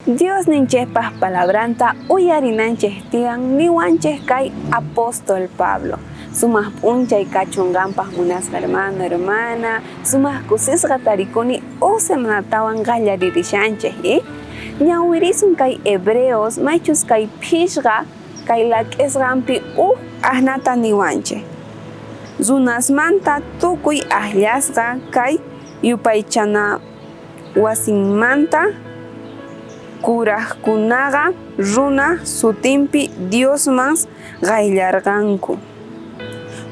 Diosninchejpaj palabranta uyarinanchej tiyan niwanchej kay apóstol Pablo. Sumaj p'unchay kachun qanpaj munasqa hermano, hermana, sumaj kusisqa tarikuni uj semanatawan qallaririshanchej i? Ñawirisun kay Hebreos maychus kay phishqa kay lak'isqanpi uj ajnata niwanchej. Runasmanta tukuy ajllasqa kay yupaychana wasinmanta kurajkunaqa runaj sutinpi Diosman qayllarqanku.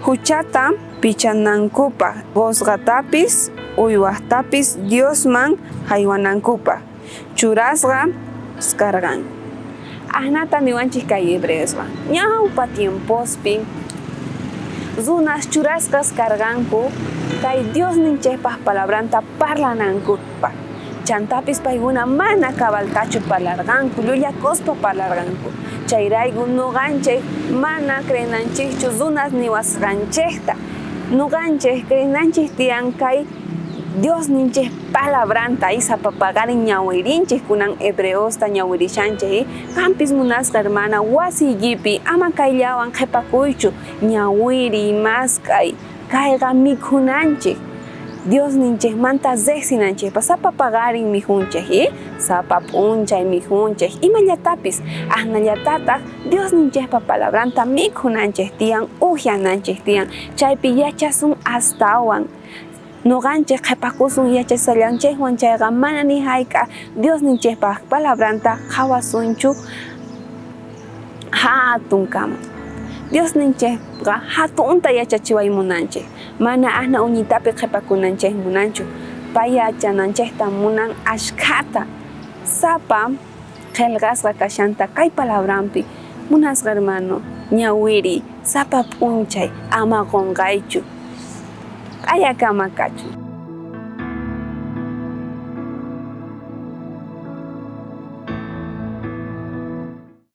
Juchata pichanankupaj, qosqatapis uywajtapis Diosman jaywanankupaj churasqa karqanku. Ajnata niwanchej kay hebreosqa ñawpa tiempospi runas churasqas karqanku kay Diosninchejpaj palabranta parlanankupaj. Chantapis paykuna mana cabaltachu parlarqanku, llullakuspa parlarqanku. Chayrayku noqanchej mana creenanchejchu runas niwasqanchejta. Noqanchej creenanchej tiyan kay Diosninchej palabranta y sapa paqarin ñawirinchej kunan hebreosta ñawirishanchej. Qampis munasqa hermana wasiykipi ama kayllawan qhepakuychu, ñawiriy, mask'ay, kayqa mikhunanchej. Diosninchejmanta rejsinanchejpaj sapa paqarin mikhunchej y sapa p'unchay mikhunchej imallatapis ajnallatataj Diosninchejpa palabranta mikhunanchej tiyan, ujyananchej tiyan, chaypi yachasun astawan. Noqanchej qhepakusun yachasallanchejwan chayqa mana ni jayk'aj Diosninchejpaj palabranta qhawasunchu jatunkama. Diosninchejqa jatunta yachachiway munanchej, mana ajna uñitapi qhepakunanchej munanchu, pay yachananchejta munan ashkhata. Sapa qhelqasqa kashanta kay palabranpi, munasqa hermano, ñawiriy sapa p'unchay ama qonqaychu. Q'ayakama kachun.